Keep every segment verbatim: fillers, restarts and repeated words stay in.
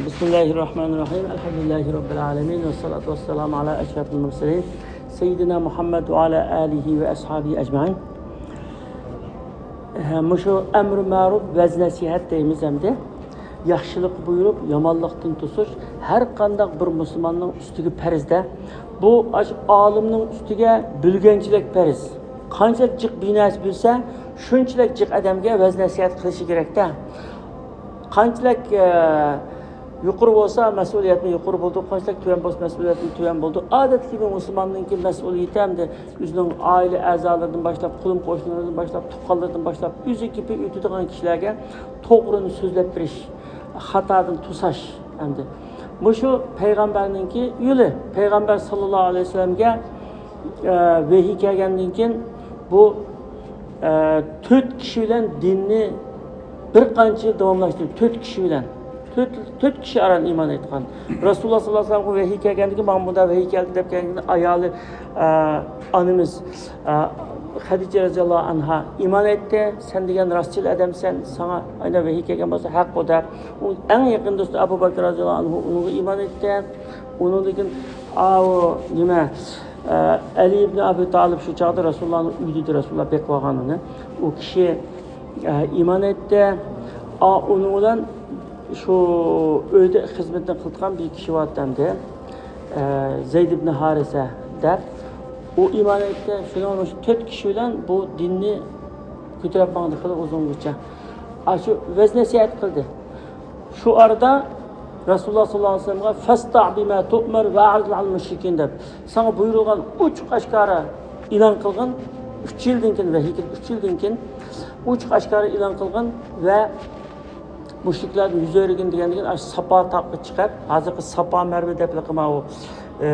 بسم الله الرحمن الرحيم. الحمد لله رب العالمين. والصلاة والسلام على أشرف المرسلين سيدنا محمد وعلى آله وأصحابه أجمعين. مۇشۇ ئەمرى مەرۇپ ۋەز نەسىھەت دەيمىز ئەمدى. ياخشىلىق بۇيرۇپ، يامانلىقتىن توسۇش ھەر قانداق بىر مۇسۇلماننىڭ ئۈستىگە پەرز-دە. بۇ ئاشۇ ئالىمنىڭ ئۈستىگە بۆلگەنچىلىك پەرز. قانچىلىك جىق بىنەسى بىلسە، شۇنچىلىك جىق ئادەمگە ۋەز نەسىھەت قىلىشى كېرەك-تە. قانچىلىك، ئە، يۇقىرى بولسا، مەسئۇلىيەتمۇ يۇقىرى بولىدۇ، قانچىلىك تۆۋەن بولسا، مەسئۇلىيەتمۇ تۆۋەن بولىدۇ. ئادەتتىكى بىر مۇسۇلماننىڭكى مەسئۇلىيىتى ئەمدى ئۆزىنىڭ ئائىلە ئەزالىرىدىن باشلاپ، قولۇم قوشنىلىرىدىن باشلاپ، تۇغقانلىرىدىن باشلاپ، ئۆزى كېپى ئۆتىدىغان كىشىلەرگە توغرىنى سۆزلەپ بېرىش، خاتادىن توساش ئەمدى. مۇشۇ پەيغەمبەرنىڭكى يولى. پەيغەمبەر ساللاللاھۇ ئەلەيھى ۋەسەللەمگە، ئە، ۋەھىي كەلگەندىن كېيىن بۇ، ئە، تۆت كىشى بىلەن دىننى بىر قانچە يىل داۋاملاشتۇردى. تۆت كىشى بىلەن. تۆت، تۆت كىشى ئاران ئىمان ئېيتقان. رەسۇلۇللاھ ساللاللاھۇ ئەلەيھى ۋەسەللەمگە ماڭا مۇنداق ۋەھىي كەلدى دەپ كەلگەندە ئايالى، ئە، ئانىمىز، ئە، خەدىجە رەزىياللاھۇ ئەنھا ئىمان ئېيتتى. سەن دېگەن راستچىل ئادەمسەن، ساڭا ئاينا ۋەھىي كەلگەن بولسا ھەق بۇ دەپ. ئۇ ئەڭ يېقىن دوستى ئەبۇ بەكىر رەزىياللاھۇ ئەنھۇ ئۇنىڭغا ئىمان ئېيتتى. ئۇنىڭدىن كېيىن، ئاۋۇ نېمە، ئە، ئەلى ئىبنى ئەبۇ تالىپ شۇ چاغدا رەسۇلۇللاھنىڭ ئۆيىدە ئىدى، رەسۇلۇللاھ بېقىۋالغان ئۇنى. ئۇ كىشى، ئە، ئىمان ئېيتتى. ئا، ئۇنىڭ بىلەن شۇ ئۆيدە خىزمىتىنى قىلىدىغان بىر كىشى بار ئىدى. ئە، زەيد ئىبنى ھارىسە دەپ، ئۇ ئىمان ئېيتتى. شۇنىڭ بىلەن شۇ تۆت كىشى بىلەن بۇ دىننى كۆتۈرۈپ ماڭدى خېلى ئۇزۇنغىچە. ئاشۇ ۋەز نەسىھەت قىلدى. شۇ ئارىدا رەسۇلۇللاھ ساللاللاھۇ ئەلەيھى ۋەسەللەمگە، فاستع بما تؤمر وأعرض عن المشركين دەپ، ساڭا بۇيرۇلغان ئوچۇق ئاشكارا ئېلان قىلغىن. ئۈچ يىلدىن كېيىن، ۋەھىي كېلىپ ئۈچ يىلدىن كېيىن ئوچۇق ئاشكارا ئېلان قىلغىن ۋە مۇشرىكلاردىن يۈز ئۆرۈگىن دېگەندىكىن، ئاشۇ ساپا تاغقا چىقىپ، ھازىرقى ساپا مەرۋە دەپ ماۋۇ، ئە،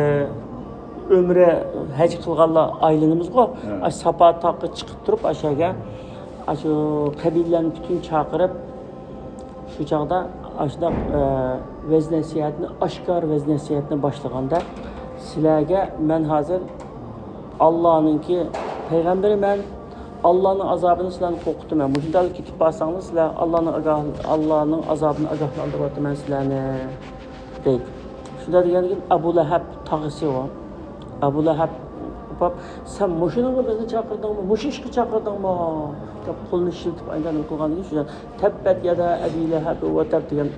ئۆمرە ھەج قىلغانلار ئايلىنىمىزغۇ. ھە. ئاشۇ ساپا تاغقا چىقىپ تۇرۇپ، ئاشۇ يەرگە، ئاشۇ قەبىلىلەرنى پۈتۈن چاقىرىپ، شۇ چاغدا ئاشۇنداق، ئە، ۋەز نەسىھەتنى، ئاشكارا ۋەز نەسىھەتنى باشلىغاندا، سىلەرگە مەن ھازىر ئاللانىڭكى پەيغەمبىرى مەن، ئاللانىڭ ئازابىدىن سىلەرنى قورقۇتىمەن. مۇشۇنداق كېتىپ بارساڭلار، سىلەر ئاللانىڭ ئاگاھ-، ئاللانىڭ ئازابىدىن ئاگاھلاندۇرۇۋاتىمەن سىلەرنى، دەيدۇ. شۇنداق دېگەندىن كېيىن ئەبۇ لەھەب تاغىسى ئۇ. ئەبۇ لەھەب ئۇپاپ، سەن مۇشۇنىڭغا بىزنى چاقىردىڭمۇ؟ مۇشۇ ئىشقا چاقىردىڭمۇ؟ دەپ قولىنى شىلتىپ ئايلانما قىلغاندىن كېيىن شۇ تەببەت يادا ئەبى لەھەب ۋە تەب دېگەن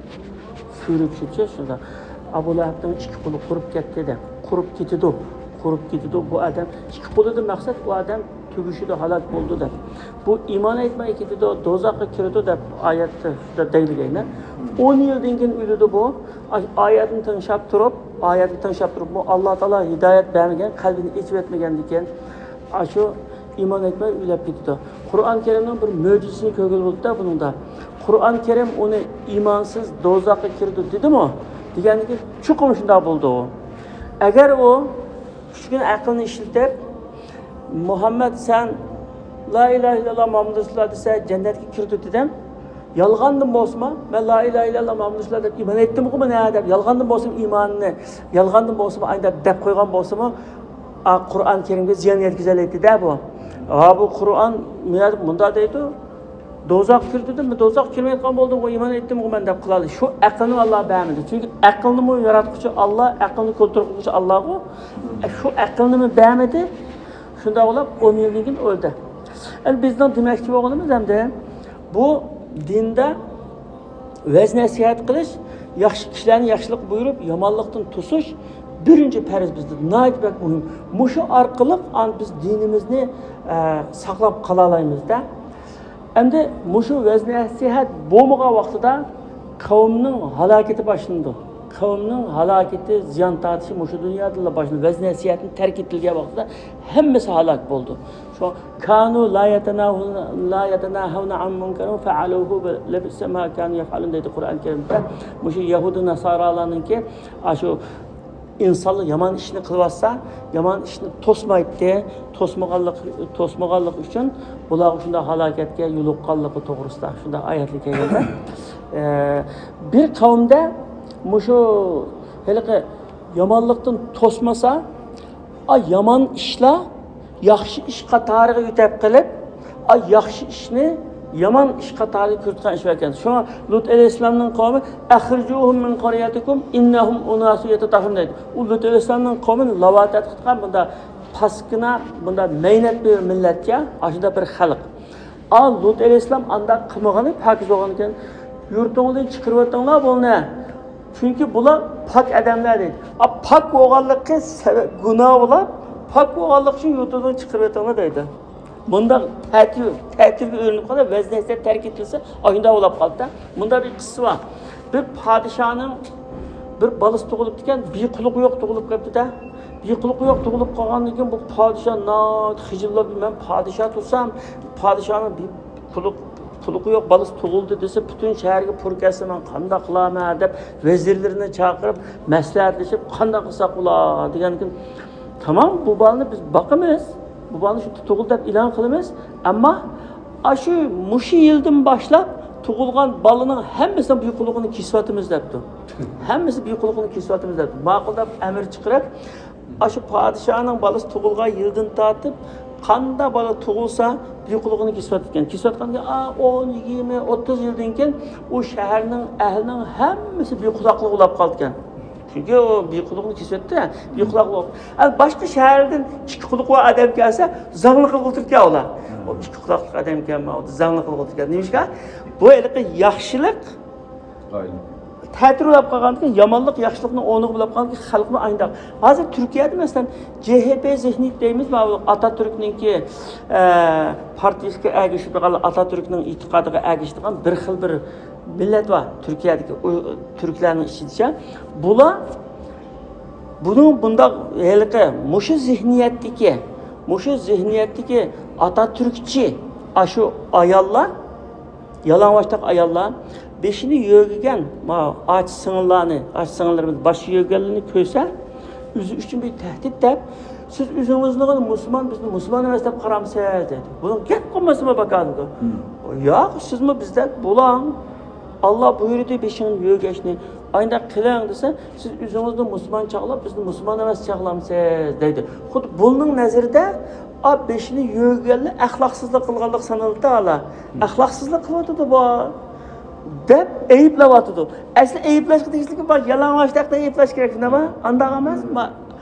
سۈرە چۈشۈپچۇ شۇندا. ئەبۇ لەھەبنىڭ ئىككى قولى قۇرۇپ كەتتى دەپ. قۇرۇپ كېتىدۇ. قۇرۇپ كېتىدۇ. بۇ ئادەم ئىككى قولىدىن مەقسەت ئۇ ئادەم تۈگىشىدۇ، ھالاك بولىدۇ دەپ. بۇ ئىمان ئېيتماي كېتىدۇ، دوزاخقا كىرىدۇ دەپ ئايەتتە شۇنداق دەيلىگەينە. ئون يىلدىن كېيىن ئۆلىدۇ بۇ. ئاي-، ئايەتنى تىڭشاپ تۇرۇپ، ئايەتنى تىڭشاپ تۇرۇپمۇ ئاللا تائالا ھىدايەت بەرمىگەن، قەلبىنى ئېچىۋەتمىگەندىكىن، ئاشۇ ئىمان ئېيتماي ئۆلۈپ كېتىدۇ. قۇرئان كەرىمنىڭ بىر مۆجىزىسىنى كۆرگىلى بولىدۇ بۇنىڭدا. قۇرئان كەرىم ئۇنى ئىمانسىز دوزاخقا كىرىدۇ دېدىمۇ؟ دېگەندىن كېيىن چوقۇم شۇنداق بولىدۇ ئۇ. ئەگەر ئۇ كۈچىگىنە ئەقلىنى ئىشلىتىپ، مۇھەممەد سەن لا ئىلاھە ئىللاللا مۇھەممەد رەسۇلۇللا دېسە جەننەتكە كىرىدۇ دېدىم. يالغاندىن بولسىمۇ، مەن لا ئىلاھە ئىللاللا مۇھەممەد رەسۇلۇللا دەپ ئىمان ئېيتتىمغۇ مانا دەپ، يالغاندىن بولسىمۇ ئىمانىنى، يالغاندىن بولسىمۇ ئاينداپ دەپ قويغان بولسىمۇ، ئا، قۇرئان كەرىمگە زىيان يەتكۈزەلەيتتى-دە بۇ. ھا، بۇ قۇرئان مۇنداق دەيدۇ، دوزاخقا كىر دېدىم، دوزاخقا كىرمەيدىغان بولدۇمغۇ، ئىمان ئېيتتىمغۇ مەن دەپ قىلالايدۇ. شۇ ئەقىلنى ئاللا بەرمىدى. چۈنكى ئەقىلنىمۇ ياراتقۇچى ئاللا، ئەقىلنى كونترول قىلغۇچى ئاللاغۇ. شۇ ئەقىلنىمۇ بەرمىدى. شۇنداق بولۇپ، ئون يىلدىن كېيىن ئۆلدى. ئەمدى بىزنىڭ دېمەكچى بولغىنىمىز ئەمدى، بۇ دىندا ۋەز نەسىھەت قىلىش، ياخشى كىشىلەرنى ياخشىلىق بۇيرۇپ، يامانلىقتىن توسۇش بىرىنچى پەرز بىزدە. ناھايىتى بەك مۇھىم. مۇشۇ ئارقىلىق ئان-، بىز دىنىمىزنى، ئە، ساقلاپ قالالايمىز-دە. ئەمدى مۇشۇ ۋەز نەسىھەت بولمىغان ۋاقتىدا قەۋمنىڭ ھالاكىتى باشلىنىدۇ. قەۋمنىڭ ھالاكىتى، زىيان تارتىشى مۇشۇ دۇنيادىلا باشلىنىدۇ. ۋەز نەسىھەتنى تەرك ئېتىلگەن ۋاقتىدا ھەممىسى ھالاك بولىدۇ. شۇ كانوا لا يتناهون، لا يتناهون عن منكر فعلوه لبئس ما كانوا يفعلون دەيدۇ قۇرئان كەرىمدە. مۇشۇ يەھۇدىي ناسارالارنىڭكى ئاشۇ ئىنسانلار يامان ئىشنى قىلىۋاتسا، يامان ئىشنى توسمايتتى. توسمىغانلىق، توسمىغانلىق ئۈچۈن بۇلارغا شۇنداق ھالاكەتكە يولۇققانلىقى توغرىسىدا شۇنداق ئايەتلەر كەلگەندە، ئە، بىر قەۋمدە مۇشۇ ھېلىقى يامانلىقتىن توسمىسا، ئا، يامان ئىشلار ياخشى ئىش قاتارىغا يۆتەپ قېلىپ، ئا، ياخشى ئىشنى يامان ئىش قاتارىدا كۆرسىتىدىغان ئىش بار ئىكەن. شۇڭا لۇت ئەلەيھىسسالامنىڭ قومى، «ئەخرىجۇھۇم مىن قاريەتىكۇم ئىننەھۇم ئۇناسۇن يەتەتەھھەرۇن» دەيدۇ. ئۇ لۇت ئەلەيھىسسالامنىڭ قومىنى لاۋاتەتقا تۇتقان، بۇندا پاسكىنا، بۇندا مەينەت بىر مىللەتكە، ئاشۇنداق بىر خەلق. ئا، لۇت ئەلەيھىسسالام ئانداق قىلمىغىنى پاكىز بولغانىكەن، يۇرتۇڭلاردىن چىقىرىۋېتىڭلار بۇنى. چۈنكى بۇلار پاك ئادەملەر دەيدۇ. ئا، پاك بولغانلىقى سەۋەب، گۇناھ بولۇپ، پاك بولغانلىقى ئۈچۈن يۇرتىدىن چىقىرىۋېتىڭلار دەيدۇ. مۇنداق تەتۈر، تەتۈرگە ئۆرۈنۈپ قالسا، ۋەزنە تەرك ئېتىلسە، ئاشۇنداق بولۇپ قالىدۇ. مۇنداق بىر قىسسە بار. بىر پادىشاھنىڭ بىر بالىسى تۇغۇلۇپتىكەن، بىر قۇلىقى يوق تۇغۇلۇپ قېلىپتۇ-دە. بىر قۇلىقى يوق تۇغۇلۇپ قالغاندىن كېيىن بۇ پادىشاھ ناھايىتى خىجىللاپ، «مەن پادىشاھ تۇرسام، پادىشاھنىڭ بىر قۇلىق-، قۇلىقى يوق بالىسى تۇغۇلدى دېسە، پۈتۈن شەھەرگە پۇر كەتسە، مەن قانداق قىلارمەن؟» دەپ ۋەزىرلىرىنى چاقىرىپ مەسلىھەتلىشىپ، «قانداق قىلساق بولار؟» دېگەندىن كېيىن، «تامام، بۇ بالىنى بىز باقىمىز، بۇ بالىنى شۇ تۇغۇلدى دەپ ئېلان قىلىمىز، ئەمما ئاشۇ مۇشۇ يىلدىن باشلاپ تۇغۇلغان بالىنىڭ ھەممىسىنىڭ بىر قۇلىقىنى كېسىۋاتىمىز» دەپتۇ. «ھەممىسى بىر قۇلىقىنى كېسىۋاتىمىز» دەپتۇ. ماقۇل دەپ ئەمىر چىقىرىپ، ئاشۇ پادىشاھنىڭ بالىسى تۇغۇلغان يىلدىن تارتىپ قانداق بالا تۇغۇلسا، بىر قۇلىقىنى كېسىۋاتىدىكەن. كېسىۋاتقاندىن كېيىن، ئا، ئون، يىگىرمە، ئوتتۇز يىلدىن كېيىن ئۇ شەھەرنىڭ ئەھلىنىڭ ھەممىسى بىر قۇلاقلىق بولاپ قالىدىكەن. چۈنكى ئۇ بىر قۇلىقىنى كېسىۋەتتى، بىر قۇلاقلىق. ئە، باشقا شەھەرلەردىن ئىككى قۇلىقى بار ئادەم كەلسە، زاڭلىق قىلغىلى تۇرىدىكەن ئۇلار. «ئۇ ئىككى قۇلاقلىق ئادەم ئىكەنمۇ، زاڭلىق قىلغىلى تۇرىدىكەن.» نېمىشقا؟ بۇ ھېلىقى ياخشىلىق تەتۈر بولاپ قالغاندىكىن، يامانلىق ياخشىلىقنىڭ ئورنىغا بولاپ قالغاندىكىن، خەلقمۇ ئاينداق. ھازىر تۈركىيەدە، مەسىلەن، جې ھې پې زېھنىيىتى دەيمىز، ماۋۇ ئاتاتۈركنىڭكى، ئە، پارتىيىسىگە ئەگىشىدىغان، ئاتاتۈركنىڭ ئېتىقادىغا ئەگىشىدىغان بىر خىل بىر مىللەت بار تۈركىيەدىكى، ئۇ، تۈركلەرنىڭ ئىچىدىچە. بۇلار، بۇنىڭ بۇنداق ھېلىقى مۇشۇ زېھنىيەتتىكى، مۇشۇ زېھنىيەتتىكى ئاتاتۈركچى ئاشۇ ئاياللار، يالىڭاچتاق ئاياللار بېشىنى يۆگىگەن، ما، ئاچا سىڭىللارنى، ئاچا سىڭىللىرىمىز باشى يۆگىگەنلىرىنى كۆرسە، ئۆزى ئۈچۈن بىر تەھدىت دەپ، «سىز ئۆزىڭىزنى مۇسۇلمان، بىزنى مۇسۇلمان ئەمەس دەپ قارامسىز؟» دەيدۇ. بۇنىڭ گەپ قىلماسىمۇ باكادىدۇ. «ياق، سىزمۇ بىزدەك بولاڭ. ئاللا بۇيرۇدى بېشىڭنى يۆگەشنى. ئاينداق قىلىڭ» دېسە، «سىز ئۆزىڭىزنى مۇسۇلمان چاغلاپ، بىزنى مۇسۇلمان ئەمەس چاغلامسىز؟» دەيدۇ. خۇددى بۇنىڭ نەزىرىدە، ئا، بېشىنى يۆگىگەنلەر ئەخلاقسىزلىق قىلغانلىق سانىلىدۇ ئالا. «ئەخلاقسىزلىق قىلىۋاتىدۇ بۇ» دەپ ئەيىبلەۋاتىدۇ. ئەسلى ئەيىبلەشكە تېگىشلىك بار، يالىڭاچلىقنى ئەيىبلەش كېرەك، شۇنداقمۇ؟ ئانداق ئەمەس. ما-،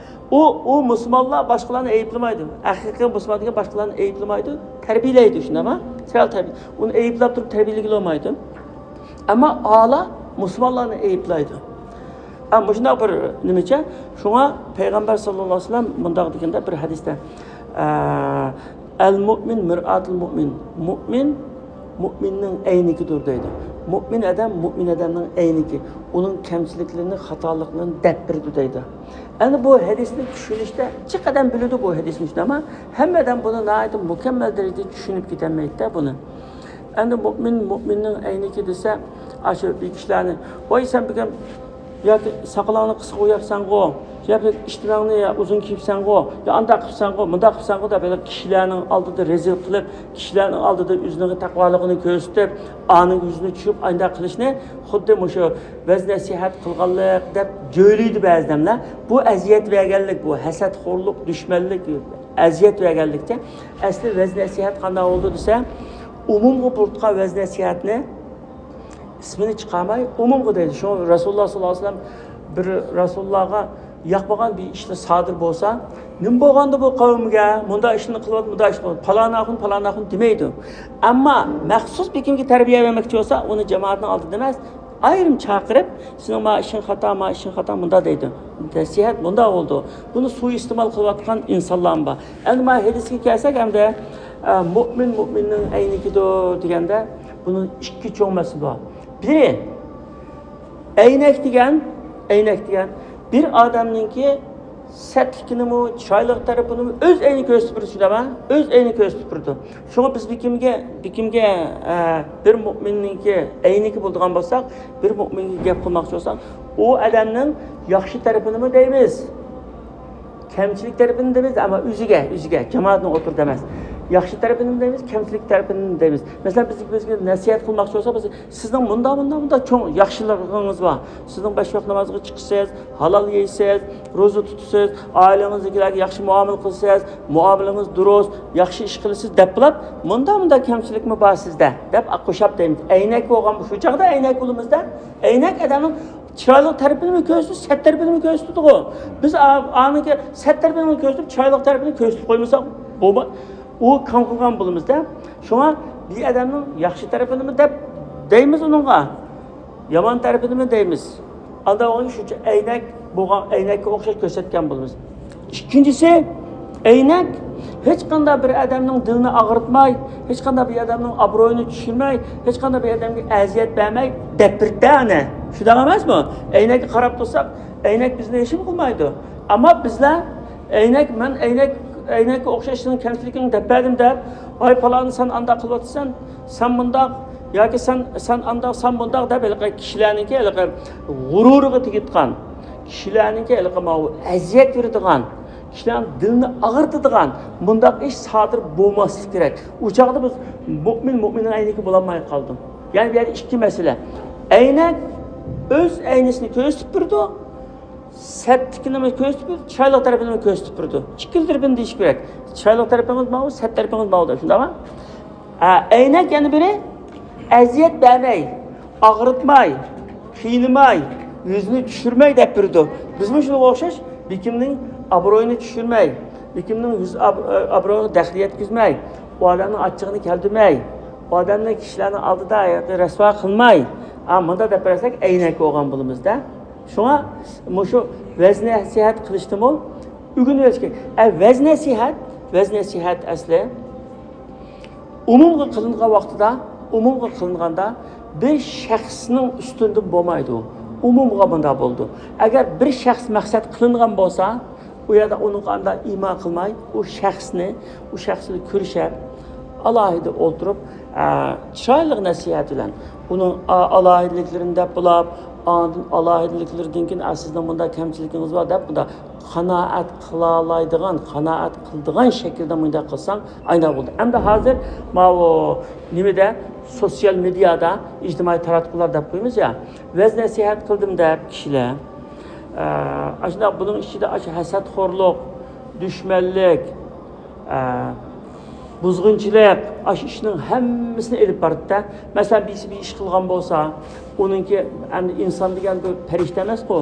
ئۇ، ئۇ مۇسۇلمانلار باشقىلارنى ئەيىبلىمەيدۇ. ھەقىقىي مۇسۇلمان دېگەن باشقىلارنى ئەيىبلىمەيدۇ، تەربىيەلەيدۇ، شۇنداقمۇ؟ سەل تەربىيە-، ئۇنى ئەيىبلەپ تۇرۇپ تەربىيەلىگىلى بولمايدۇ. ئەمما ئالا مۇسۇلمانلارنى ئەيىبلەيدۇ. ئە، مۇشۇنداق بىر نېمىچە، شۇڭا پەيغەمبەر ساللاللاھۇ ئەلەيھى ۋەسەللەم مۇنداق دېگەندە بىر ھەدىستە، ئە، «ئەل مۇئمىن مىرئاتۇل مۇئمىن»، مۇئمىن مۇئمىننىڭ ئەينىكىدۇر دەيدۇ. مۇئمىن ئادەم مۇئمىن ئادەمنىڭ ئەينىكى، ئۇنىڭ كەمچىلىكلىرىنى، خاتالىقلىرىنى دەپ بېرىدۇ دەيدۇ. ئەمدى بۇ ھەدىسنى چۈشىنىشتە جىق ئادەم بىلىدۇ بۇ ھەدىسنى، شۇنداقمۇ؟ ھەممە ئادەم بۇنى ناھايىتى مۇكەممەل دەرىجىدە چۈشىنىپ كېتەلمەيدۇ بۇنى. ئەمدى مۇئمىن مۇئمىننىڭ ئەينىكى دېسە، ئاشۇ بىر كىشىلەرنى، «ۋاي، سەن بۈگۈن ياكى ساقىلىڭنى قىسقا بوياپسەنغۇ، يا بىر ئىشتىنىڭنى يا ئۇزۇن كىيىپسەنغۇ، يا ئانداق قىپسەنغۇ، مۇنداق قىپسەنغۇ» دەپ، ھېلى كىشىلەرنىڭ ئالدىدا رەزىل قىلىپ، كىشىلەرنىڭ ئالدىدا ئۆزىنىڭ تەقۋالىقىنى كۆرسىتىپ، ئانىڭ يۈزىنى چۈشۈرۈپ، ئانداق قىلىشنى خۇددى مۇشۇ ۋەز نەسىھەت قىلغانلىق دەپ جۆيلەيدۇ بەزى ئادەملەر. بۇ ئەزىيەت بەرگەنلىك، بۇ ھەسەتخورلۇق، دۈشمەنلىك، ئەزىيەت بەرگەنلىكتە. ئەسلى ۋەز نەسىھەت قانداق بولىدۇ دېسە، ئومۇمغا بۇرۇتقان ۋەز نەسىھەتنى ئىسمىنى چىقارماي، ئومۇمغا دەيدۇ. شۇڭا رەسۇلۇللاھ ساللاللاھۇ ئەلەيھى ۋەسەللەم بىر رەسۇلۇللاھقا ياقمىغان بىر ئىشلار سادىر بولسا، «نېمە بولغاندۇ بۇ قەۋمگە؟ مۇنداق ئىشنى قىلىۋاتىدۇ، مۇنداق ئىشنى قىلىۋاتىدۇ، پالان ئاخۇن، پالان ئاخۇن» دېمەيدۇ. ئەمما مەخسۇس بىر كىمگە تەربىيە بەرمەكچى بولسا، ئۇنى جامائەتنىڭ ئالدىدا ئەمەس، ئايرىم چاقىرىپ، «سېنىڭ ما ئىشىڭ خاتا، ما ئىشىڭ خاتا، مۇنداق» دەيدۇ. نەسىھەت مۇنداق بولىدۇ. بۇنى سۇيىئىستېمال قىلىۋاتقان ئىنسانلارمۇ بار. ئەمدى ما ھەدىسكە كەلسەك ئەمدى، ئە، مۇئمىن مۇئمىننىڭ ئەينىكىدۇر دېگەندە، بۇنىڭ ئىككى چوڭ مەسىلە بار. بىرى، ئەينەك دېگەن، ئەينەك دېگەن بىر ئادەمنىڭكى سەتلىكىنىمۇ، چىرايلىق تەرىپىنىمۇ ئۆز ئەينى كۆرسىتىپ بېرىدۇ، شۇنداقمۇ؟ ئۆز ئەينى كۆرسىتىپ بېرىدۇ. شۇڭا بىز بىر كىمگە، بىر كىمگە، ئە، بىر مۇئمىننىڭكى ئەينىكى بولىدىغان بولساق، بىر مۇئمىنگە گەپ قىلماقچى بولساق، ئۇ ئادەمنىڭ ياخشى تەرىپىنىمۇ دەيمىز، كەمچىلىك تەرىپىنى دەيمىز، ئەمما ئۆزىگە، ئۆزىگە، جامائەتنىڭ ئوتتۇرىدا ئەمەس. ياخشى تەرىپىنىمۇ دەيمىز، كەمچىلىك تەرىپىنىمۇ دەيمىز. مەسىلەن، بىز، بىزگە نەسىھەت قىلماقچى بولسا، بىز، سىزنىڭ مۇنداق، مۇنداق، مۇنداق چوڭ ياخشىلىقىڭىز بار. سىزنىڭ بەش ۋاق نامازغا چىقىسىز، ھالال يەيسىز، روزا تۇتىسىز، ئائىلىڭىزدىكىلەرگە ياخشى مۇئامىلە قىلىسىز، مۇئامىلىڭىز دۇرۇس، ياخشى ئىش قىلىسىز دەپ بولۇپ، مۇنداق، مۇنداق كەمچىلىكمۇ بار سىزدە دەپ قوشاپ دەيمىز. ئەينەك بولغان، شۇ چاغدا ئەينەك بولىمىزدە. ئەينەك ئادەمنىڭ چىرايلىق تەرىپىنىمۇ كۆرسىتىدۇ، سەت تەرىپىنىمۇ كۆرسىتىدىغۇ. بىز ئا-، ئانىڭكى سەت تەرىپىنىمۇ كۆرسىتىپ، چىرايلىق تەرىپىنى كۆرسىتىپ قويمىساق، بولما-، ئۇ كاڭ قىلغان بولىمىزدە. شۇڭا بىر ئادەمنىڭ ياخشى تەرىپىنىمۇ دەپ دەيمىز ئۇنىڭغا، يامان تەرىپىنىمۇ دەيمىز. ئاندا ئۇنى شۇنچە ئەينەك بولغان، ئەينەككە ئوخشاش كۆرسەتكەن بولىمىز. ئىككىنچىسى، ئەينەك ھېچقانداق بىر ئادەمنىڭ دىلىنى ئاغرىتماي، ھېچقانداق بىر ئادەمنىڭ ئابرۇيىنى چۈشۈرمەي، ھېچقانداق بىر ئادەمگە ئەزىيەت بەرمەي دەپپىرىتە ئەنە. شۇنداق ئەمەسمۇ؟ ئەينەككە قاراپ تۇرساق، ئەينەك بىزنى ھېچنېمە قىلمايدۇ. ئەمما بىزلەر ئەينەك، مەن ئەينەك، ئەينەككە ئوخشاش سېنىڭ كەمچىلىكىڭنى دەپ بەردىم دەپ، ۋاي پالانى، سەن ئانداق قىلىۋاتىسەن، سەن مۇنداق، ياكى سەن، سەن ئانداق، سەن مۇنداق دەپ، ھېلىقى كىشىلەرنىڭكى ھېلىقى غۇرۇرىغا تېگىدىغان، كىشىلەرنىڭكى ھېلىقى ماۋۇ ئەزىيەت بېرىدىغان، كىشىلەرنىڭ دىلىنى ئاغرىتىدىغان مۇنداق ئىش سادىر بولماسلىقى كېرەك. ئۇ چاغدا بىز مۆمىن مۆمىننىڭ ئەينىكى بولالماي قالدۇق. يەنى بۇ يەردە ئىككى مەسىلە. ئەينەك ئۆز ئەينىسىنى كۆرسىتىپ بېرىدۇ، سەتتىكىنىمۇ كۆرسىتىپ بېرىدۇ، چىرايلىق تەرىپىنىمۇ كۆرسىتىپ بېرىدۇ. ئىككىلا تەرىپىنى دېيىش كېرەك. چىرايلىق تەرىپىڭىز ماۋۇ، سەت تەرىپىڭىز ماۋۇ دەپ، شۇنداقمۇ؟ ئە، ئەينەك يەنە بىرى ئەزىيەت بەرمەي، ئاغرىتماي، قىينىماي، يۈزىنى چۈشۈرمەي دەپ بېرىدۇ. بىزمۇ شۇنىڭغا ئوخشاش، بىكىمنىڭ ئابرۇيىنى چۈشۈرمەي، بىكىمنىڭ يۈز ئاب-، ئابرۇيىغا دەخلى يەتكۈزمەي، ئۇ ئادەمنىڭ ئاچچىقىنى كەلتۈرمەي، ئۇ ئادەمنى كىشىلەرنىڭ ئالدىدا رەسۋا قىلماي، ئا، مۇنداق دەپ بەرسەك، ئەينەك بولغان بولىمىزدە. شۇڭا مۇشۇ ۋەز نەسىھەت قىلىشتىمۇ ئۆگىنىۋېلىش كېرەك. ئە، ۋەز نەسىھەت، ۋەز نەسىھەت ئەسلى ئومۇمغا قىلىنغان ۋاقتىدا، ئومۇمغا قىلىنغاندا بىر شەخسنىڭ ئۈستۈندىن بولمايدۇ. ئومۇمغا مۇنداق بولىدۇ. ئەگەر بىر شەخس مەقسەت قىلىنغان بولسا، ئۇ يەردە ئۇنىڭغا ئانداق ئىما قىلماي، ئۇ شەخسنى، ئۇ شەخس بىلەن كۆرۈشەپ، ئالاھىدە ئولتۇرۇپ، ئە، چىرايلىق نەسىھەت بىلەن ئۇنىڭ ئا-، ئالاھىدىلىكلىرىنى دەپ بولاپ، ئاندىن ئالاھىدىلىكلىرىدىن كېيىن، ئە، سىزنىڭ بۇنداق كەمچىلىكىڭىز بار دەپ، بۇنداق قانائەت قىلالايدىغان، قانائەت قىلىدىغان شەكىلدە مۇنداق قىلساڭ، ئاينا بولدى. ئەمدى ھازىر ماۋۇ نېمىدە، سوتسىيال مېدىيادا، ئىجتىمائىي تاراتقۇلار دەپ قويىمىز يا، ۋەز نەسىھەت قىلدىم دەپ كىشىلەر، ئە، ئاشۇنداق بۇنىڭ ئىچىدە ئاشۇ ھەسەتخورلۇق، دۈشمەنلىك، ئە، بۇزغۇنچىلىق، ئاشۇ ئىشنىڭ ھەممىسىنى ئېلىپ بارىدۇ-دە. مەسىلەن، بىرسى بىر ئىش قىلغان بولسا، ئۇنىڭكى ئەمدى ئىنسان دېگەن بىر پەرىشتە ئەمەسقۇ،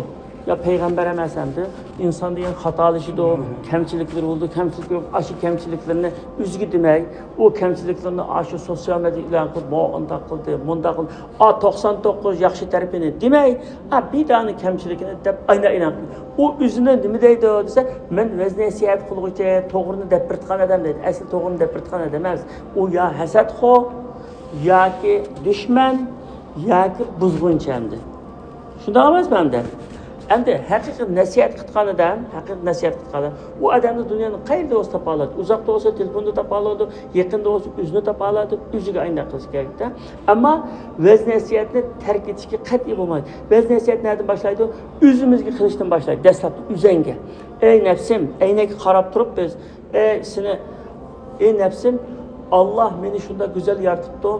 يا پەيغەمبەر ئەمەس ئەمدى. ئىنسان دېگەن خاتالىشىدۇ، كەمچىلىكلىرى بولىدۇ، كەمچىلىك بولۇپ، ئاشۇ كەمچىلىكلىرىنى ئۆزىگە دېمەي، ئۇ كەمچىلىكلىرىنى ئاشۇ سوتسىيال مېدىيا ئېلان قىلىپ، ماۋۇ ئۇنداق قىلدى، مۇنداق قىلدى، ئا، توقسان توققۇز ياخشى تەرىپىنى دېمەي، ئا، بىر دانە كەمچىلىكىنى دەپ ئاينا ئېلان قىلدى. ئۇ ئۆزىنى نېمە دەيدۇ دېسە، مەن ۋەز نەسىھەت قىلغۇچى، توغرىنى دەپ بېرىدىغان ئادەم دەيدۇ. ئەسلى توغرىنى دەپ بېرىدىغان ئادەم ئەمەس. ئۇ يا ھەسەتخور، ياكى دۈشمەن، ياكى بۇزغۇنچى ئەمدى. شۇنداق ئەمەسمۇ ئەمدى؟ ئەمدى ھەقىقىي نەسىھەت قىلىدىغان ئادەم، ھەقىقىي نەسىھەت قىلىدىغان ئادەم، ئۇ ئادەمنى دۇنيانىڭ قەيەردە بولسا تاپالايدۇ. ئۇزاقتا بولسا تېلېفوندا تاپالايدۇ، يېقىندا بولسا ئۆزىنى تاپالايدۇ، ئۆزىگە ئاينداق قىلىش كېرەكتە. ئەمما ۋەز نەسىھەتنى تەرك ئېتىشكە قەتئىي بولمايدۇ. ۋەز نەسىھەت نەدىن باشلايدۇ؟ ئۆزىمىزگە قىلىشتىن باشلايدۇ. دەسلەپتە ئۆزەڭگە. ئەي نەپسىم، ئەينەككە قاراپ تۇرۇپ بىز، ئەي سېنى، ئەي نەپسىم، ئاللا مېنى شۇنداق گۈزەل يارىتىپتۇ.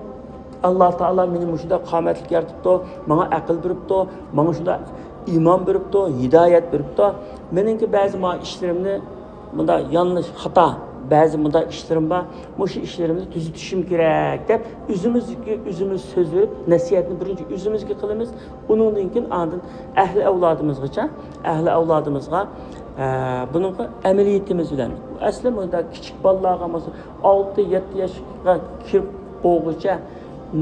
ئاللا تائالا مېنى مۇشۇنداق قامەتلىك يارىتىپتۇ، ماڭا ئەقىل بېرىپتۇ، ماڭا شۇنداق ئىمان بېرىپتۇ، ھىدايەت بېرىپتۇ. مېنىڭكى بەزى مانا ئىشلىرىمنى مۇنداق يانلىش، خاتا، بەزى مۇنداق ئىشلىرىم بار، مۇشۇ ئىشلىرىمنى تۈزىتىشىم كېرەك دەپ، ئۆزىمىزگە ئۆزىمىز سۆز بېرىپ، نەسىھەتنى بىرىنچى ئۆزىمىزگە قىلىمىز، ئۇنىڭدىن كېيىن ئاندىن ئەھلى ئەۋلادىمىزغىچە، ئەھلى ئەۋلادىمىزغا، ئە، بۇنىڭغا ئەمەلىيىتىمىز بىلەن. ئەسلى مۇنداق كىچىك بالىلارغا، مەسىلەن، ئالتە، يەتتە ياشقا كىرىپ بولغۇچە،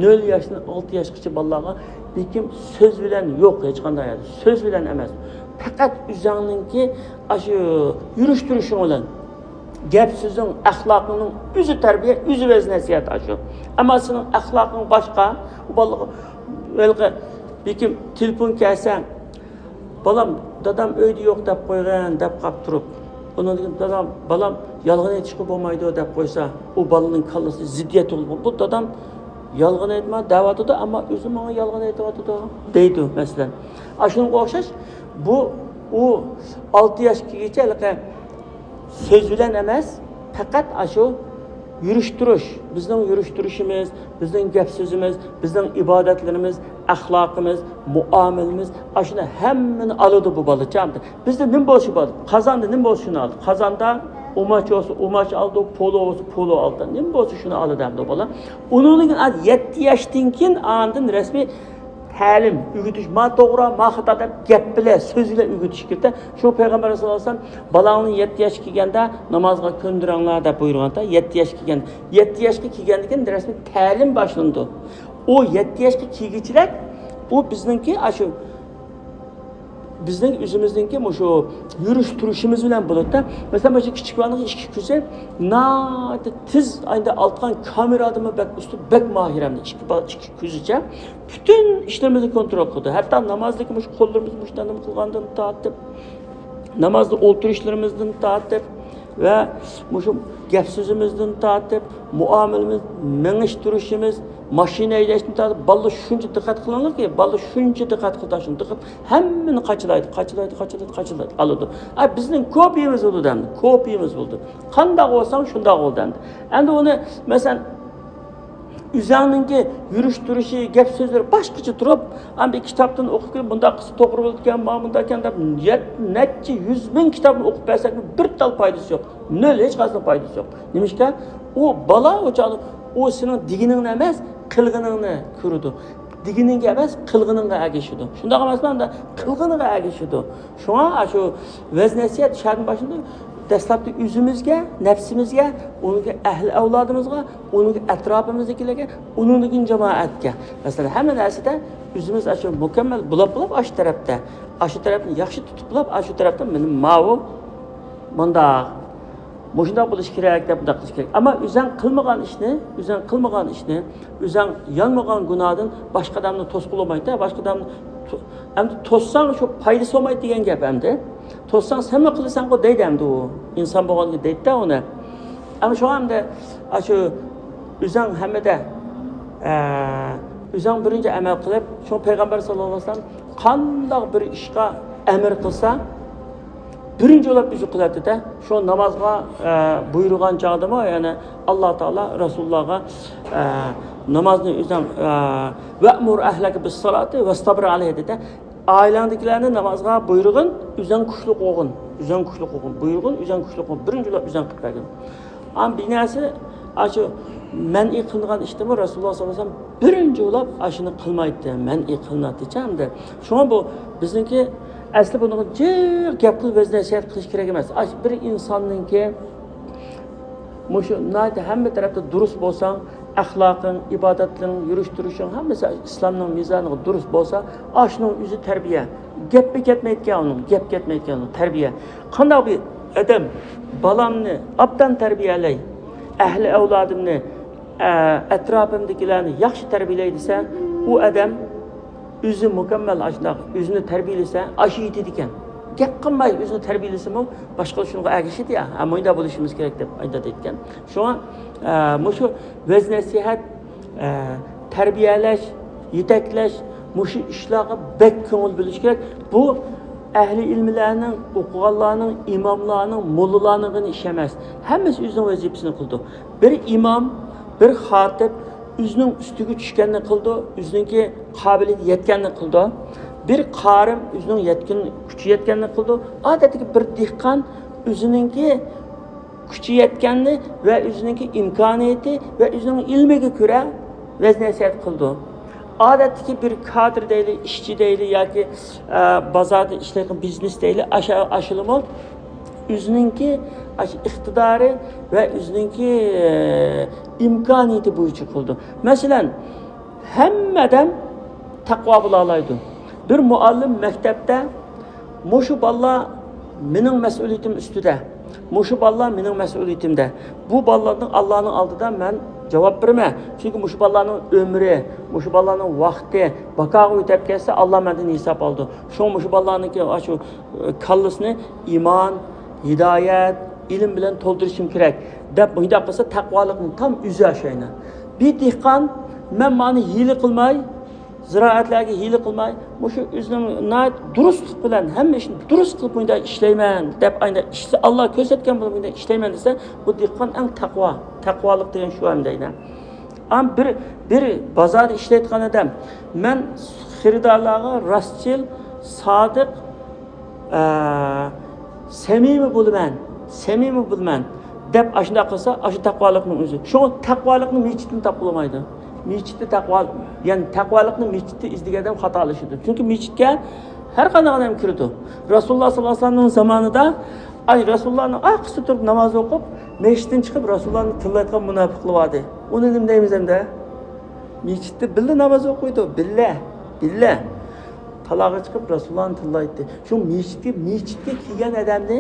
نۆل ياشتىن ئالتە ياشقىچە بالىلارغا بېكىم سۆز بىلەن يوق، ھېچقانداق يەردە. سۆز بىلەن ئەمەس. پەقەت ئۆزۈڭنىڭكى ئاشۇ يۈرۈش تۇرۇشۇڭ بىلەن، گەپ سۆزۈڭ، ئەخلاقىڭنىڭ ئۆزى تەربىيە، ئۆزى ۋەز نەسىھەت ئاشۇ. ئەمما سېنىڭ ئەخلاقىڭ باشقا، ئۇ بالىغا ھېلىقى بېكىم تېلېفون كەلسە، بالام، دادام ئۆيدە يوق دەپ قويغىن دەپ قاپ تۇرۇپ، ئۇنىڭدىن كېيىن دادام، بالام، يالغان ئېيتىشقا بولمايدۇ دەپ قويسا، ئۇ بالىنىڭ كاللىسى زىددىيەت تۇغۇلىدۇ. بۇ دادام يالغان ئېيتما دەۋاتىدۇ، ئەمما ئۆزى ماڭا يالغان ئېيتىۋاتىدۇ دەيدۇ، مەسىلەن. ئاشۇنىڭغا ئوخشاش، بۇ، ئۇ ئالتە ياشقىچە ھېلىقى سۆز بىلەن ئەمەس، پەقەت ئاشۇ يۈرۈش تۇرۇش، بىزنىڭ يۈرۈش تۇرۇشىمىز، بىزنىڭ گەپ سۆزىمىز، بىزنىڭ ئىبادەتلىرىمىز، ئەخلاقىمىز، مۇئامىلىمىز، ئاشۇنى ھەممىنى ئالىدۇ بۇ بالا. بىزدە نېمە بولسا بار، قازاندا نېمە بولسا شۇنى ئالىدۇ. قازاندا ئۇماچ بولسا ئۇماچ ئالىدۇ، پولۇ بولسا پولۇ ئالىدۇ. نېمە بولسا شۇنى ئالىدۇ ئەمدى بالا. ئۇنىڭدىن كېيىن يەتتە ياشتىن كېيىن ئاندىن رەسمىي تەلىم، ئۆگىتىش، ما توغرا، ما خاتا دەپ گەپ بىلەن، سۆز بىلەن ئۆگىتىش كېرەك. شۇ پەيغەمبەر ساللاللاھۇ ئەلەيھى ۋەسەللەم، بالاڭنى يەتتە ياشقا كەلگەندە نامازغا كۆندۈرۈڭلار دەپ بۇيرۇغاندا، يەتتە ياشقا كەلگەن، يەتتە ياشقا كەلگەندىن كېيىن رەسمىي تەلىم باشلىنىدۇ. ئۇ يەتتە ياشقا كەلگۈچىلەك، ئۇ بىزنىڭكى ئاشۇ، بىزنىڭ ئۆزىمىزنىڭكى مۇشۇ يۈرۈش تۇرۇشىمىز بىلەن بولىدۇ. مەسىلەن، مۇشۇ كىچىك بالىنىڭ ئىككى كۆزى ناھايىتى تېز، ئەندى ئالىدىغان كامېرادىنمۇ بەك ئۇستا، بەك ماھىر ئەمدى ئىككى با-، ئىككى كۆزىچە. پۈتۈن ئىشلىرىمىزنى كونترول قىلىدۇ. ھەتتا نامازدىكى مۇشۇ قوللىرىمىز مۇشۇنداق نېمە قىلغاندىن تارتىپ، نامازدا ئولتۇرۇشلىرىمىزدىن تارتىپ ۋە مۇشۇ گەپ سۆزىمىزدىن تارتىپ، مۇئامىلىمىز، مېڭىش تۇرۇشىمىز، ماشىنا ھەيدەشتىن تارتىپ، بالىلار شۇنچە دىققەت قىلىڭلاركى، بالىلار شۇنچە دىققەت قىلىدۇ، شۇنى دىققەت، ھەممىنى قاچىلايدۇ، قاچىلايدۇ، قاچىلايدۇ، قاچىلايدۇ، ئالىدۇ. ئا، بىزنىڭ كوپىيىمىز بولىدۇ ئەمدى، كوپىيىمىز بولىدۇ. قانداق بولساڭ شۇنداق بول ئەمدى. ئەمدى ئۇنى، مەسىلەن، ئۆزەڭنىڭكى يۈرۈش تۇرۇشى، گەپ سۆزلىرى باشقىچە تۇرۇپ، ئەمدى كىتابتىن ئوقۇپ كېلىپ، مۇنداق قىلسا توغرا بولىدىكەن، مانا مۇنداق ئىكەن دەپ، يەت-، نەچچە يۈز مىڭ كىتابنى ئوقۇپ بەرسەكمۇ بىر تال پايدىسى يوق. نۆل، ھېچقايسىنىڭ پايدىسى يوق. نېمىشقا؟ ئۇ بالا ئۇ چاغدا ئۇ سېنىڭ دېگىنىڭنى ئەمەس، قىلغىنىڭنى كۆرىدۇ. دېگىنىڭگە ئەمەس، قىلغىنىڭغا ئەگىشىدۇ. شۇنداق ئەمەسمۇ ئەمدى؟ قىلغىنىغا ئەگىشىدۇ. شۇڭا ئاشۇ ۋەز نەسىھەت شەھەردىن باشلىنىدۇ. دەسلەپتە ئۆزىمىزگە، نەپسىمىزگە، ئۇنىڭ ئەھلى ئەۋلادىمىزغا، ئۇنىڭ ئەتراپىمىزدىكىلەرگە، ئۇنىڭدىن كېيىن جامائەتكە. مەسىلەن، ھەممە نەرسىدە ئۆزىمىز ئاشۇ مۇكەممەل بولاپ، بولاپ ئاشۇ تەرەپتە، ئاشۇ تەرەپنى ياخشى تۇتۇپ بولاپ، ئاشۇ تەرەپتە مېنىڭ ماۋۇ مۇنداق، مۇشۇنداق بولۇش كېرەك دەپ، مۇنداق قىلىش كېرەك. ئەمما ئۆزەڭ قىلمىغان ئىشنى، ئۆزەڭ قىلمىغان ئىشنى، ئۆزەڭ يانمىغان گۇناھدىن باشقا ئادەمنى توسقىلى بولمايدۇ، باشقا ئادەمنى تو-، ئەمدى توسساڭ شۇ پايدىسى بولمايدۇ دېگەن گەپ ئەمدى. توسساڭ سەنمۇ قىلىسەنغۇ دەيدۇ ئەمدى ئۇ. ئىنسان بولغانغا دەيدۇ-دە ئۇنى. ئەمما شۇڭا ئەمدى ئاشۇ ئۆزەڭ ھەممىدە، ئە، ئۆزەڭ بىرىنچى ئەمەل قىلىپ، شۇ پەيغەمبەر ساللاللاھۇ ئەلەيھى ۋەسەللەم قانداق بىر ئىشقا ئەمر قىلسا، بىرىنچى بولۇپ ئۆزى قىلاتتى-دە. شۇ نامازغا، ئە، بۇيرۇغان چاغدىمۇ، يەنى ئاللا تائالا رەسۇلۇللاغا، ئە، نامازنى ئۆزۈڭ، ئە، «ۋەئمۇر ئەھلەكە بىسسالاتى ۋەستەبىر ئەلەيھا» دېدى. ئائىلەڭدىكىلەرنى نامازغا بۇيرۇغىن، ئۆزۈڭ كۈچلۈك بولغىن، ئۆزۈڭ كۈچلۈك بولغىن، بۇيرۇغىن، ئۆزۈڭ كۈچلۈك بولغىن، بىرىنچى بولۇپ ئۆزۈڭ قىلىپ بەرگىن. ئەمما بىر نەرسە، ئاشۇ مەنئى قىلىنغان ئىشتىمۇ رەسۇلۇللا ساللاللاھۇ ئەلەيھى ۋەسەللەم بىرىنچى بولۇپ ئاشۇنى قىلمايتتى، مەنئى قىلىناتتىچە ئەمدى. شۇڭا بۇ بىزنىڭكى ئەسلى بۇنىڭغا جىق گەپ قىلىپ ۋەز نەسىھەت قىلىش كېرەك ئەمەس. ئاشۇ بىر ئىنساننىڭكى مۇشۇ ناھايىتى ھەممە تەرەپتە دۇرۇس بولساڭ، ئەخلاقىڭ، ئىبادەتلىرىڭ، يۈرۈش تۇرۇشۇڭ، ھەممىسى ئىسلامنىڭ مىزانىغا دۇرۇس بولسا، ئاشۇنىڭ ئۆزى تەربىيە. گەپمۇ كەتمەيدىكەن ئۇنىڭ، گەپ كەتمەيدىكەن ئۇنىڭ، تەربىيە. قانداق بىر ئادەم بالامنى ئوبدان تەربىيەلەي، ئەھلى ئەۋلادىمنى، ئە، ئەتراپىمدىكىلەرنى ياخشى تەربىيەلەي دېسە، ئۇ ئادەم ئۆزى مۇكەممەل ئاشۇنداق ئۆزىنى تەربىيەلىسە، ئاشۇ يېتىدىكەن. گەپ قىلماي ئۆزىنى تەربىيەلىسىمۇ، باشقىلار شۇنىڭغا ئەگىشىدۇ يا، ھە، مۇنداق بولۇشىمىز كېرەك دەپ ئېيتىدىكەن. شۇڭا، ئە، مۇشۇ ۋەز نەسىھەت، ئە، تەربىيەلەش، يېتەكلەش، مۇشۇ ئىشلارغا بەك كۆڭۈل بۆلۈش كېرەك. بۇ ئەھلى ئىلىملەرنىڭ، ئوقۇغانلارنىڭ، ئىماملارنىڭ، موللىلارنىڭغىنا ئىشى ئەمەس. ھەممىسى ئۆزىنىڭ ۋەزىپىسىنى قىلىدۇ. بىر ئىمام، بىر خاتىپ ئۆزىنىڭ ئۈستىگە چۈشكەننى قىلىدۇ، ئۆزىنىڭكى قابىلىيىتى يەتكەننى قىلىدۇ. بىر قارىم ئۆزىنىڭ يەتكەن، كۈچى يەتكەننى قىلىدۇ. ئادەتتىكى بىر دېھقان ئۆزىنىڭكى كۈچى يەتكەننى ۋە ئۆزىنىڭكى ئىمكانىيىتى ۋە ئۆزىنىڭ ئىلمىگە كۆرە ۋەز نەسىھەت قىلىدۇ. ئادەتتىكى بىر كادىر دەيلى، ئىشچى دەيلى ياكى، ئە، بازاردا ئىشلەيدىغان بىزنېس دەيلى، ئاشا-، ئاشۇلىمۇ ئۆزىنىڭكى ئاشۇ ئىقتىدارى ۋە ئۆزىنىڭكى، ئە، ئىمكانىيىتى بويىچە قىلىدۇ. مەسىلەن، ھەممە ئادەم تەقۋا بولالايدۇ. بىر مۇئەللىم مەكتەپتە مۇشۇ بالىلار مېنىڭ مەسئۇلىيىتىم ئۈستىدە، مۇشۇ بالىلار مېنىڭ مەسئۇلىيىتىمدە. بۇ بالىلارنىڭ ئاللانىڭ ئالدىدا مەن جاۋاب بېرىمەن. چۈنكى مۇشۇ بالىلارنىڭ ئۆمرى، مۇشۇ بالىلارنىڭ ۋاقتى باكاغا ئۆتەپ كەتسە، ئاللا مەندىن ھېساب ئالىدۇ. شۇڭا مۇشۇ بالىلارنىڭكى ئاشۇ، ئە، كاللىسىنى ئىمان، ھىدايەت، ئىلىم بىلەن تولدۇرۇشۇم كېرەك، دەپ مۇنداق قىلسا، تەقۋالىقنىڭ تام ئۆزى ئاشۇ ئەينەن. بىر دېھقان، مەن مانا ھىيلە قىلماي، زىرائەتلەرگە ھىيلە قىلماي، مۇشۇ ئۆزىنىڭ ناھايىتى دۇرۇستلۇق بىلەن ھەممە ئىشنى دۇرۇست قىلىپ مۇنداق ئىشلەيمەن دەپ، ئاينا ئىشلە، ئاللا كۆرسەتكەن بولۇپ مۇنداق ئىشلەيمەن دېسە، بۇ دېھقان ئەڭ تەقۋا، تەقۋالىق دېگەن شۇ ھەم دەيدۇ. ئەم بىر، بىر بازاردا ئىشلەيدىغان ئادەم، مەن خېرىدارلارغا راستچىل، سادىق، ئە، سەمىمىي بولىمەن، سەمىمىي بولىمەن دەپ ئاشۇنداق قىلسا، ئاشۇ تەقۋالىقنىڭ ئۆزى. شۇڭا تەقۋالىقنى مىچىتتىن تاپقىلى بولمايدۇ. مىچىتتە تەقۋا، يەنى تەقۋالىقنى مىچىتتە ئىزدىگەن ئادەم خاتالىشىدۇ. چۈنكى مىچىتكە ھەر قانداق ئادەم كىرىدۇ. رەسۇلۇللا ساللاللاھۇ ئەلەيھى ۋەسەللەمنىڭ زامانىدا، ئاي، رەسۇلۇللانىڭ ئارقىسىدا تۇرۇپ ناماز ئوقۇپ، مەسچىتتىن چىقىپ رەسۇلۇللانى تىللايدىغان مۇناپىقلار باردى. ئۇنى نېمە دەيمىز ئەمدى؟ مىچىتتە بىللە ناماز ئوقۇيدۇ، بىللە، بىللە. تالاغا چىقىپ رەسۇلۇللانى تىللايتتى. شۇ مىچىتكە، مىچىتكە كىرگەن ئادەمنى،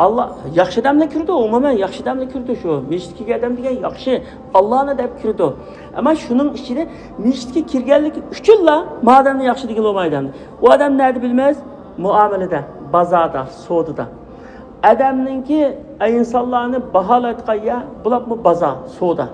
ئاللا، ياخشى ئادەملەر كىرىدۇ، ئومۇمەن ياخشى ئادەملەر كىرىدۇ شۇ. مىچىتكە كىرگەن ئادەم دېگەن ياخشى، ئاللانى دەپ كىرىدۇ. ئەمما شۇنىڭ ئىچىدە مىچىتكە كىرگەنلىكى ئۈچۈنلا ما ئادەمنى ياخشى دېگىلى بولمايدۇ ئەمدى. ئۇ ئادەم نەدە بىلىمىز؟ مۇئامىلىدە، بازاردا، سودىدا. ئادەمنىڭكى، ئىنسانلارنى باھالايدىغان يەر، بۇلارمۇ بازار، سودا.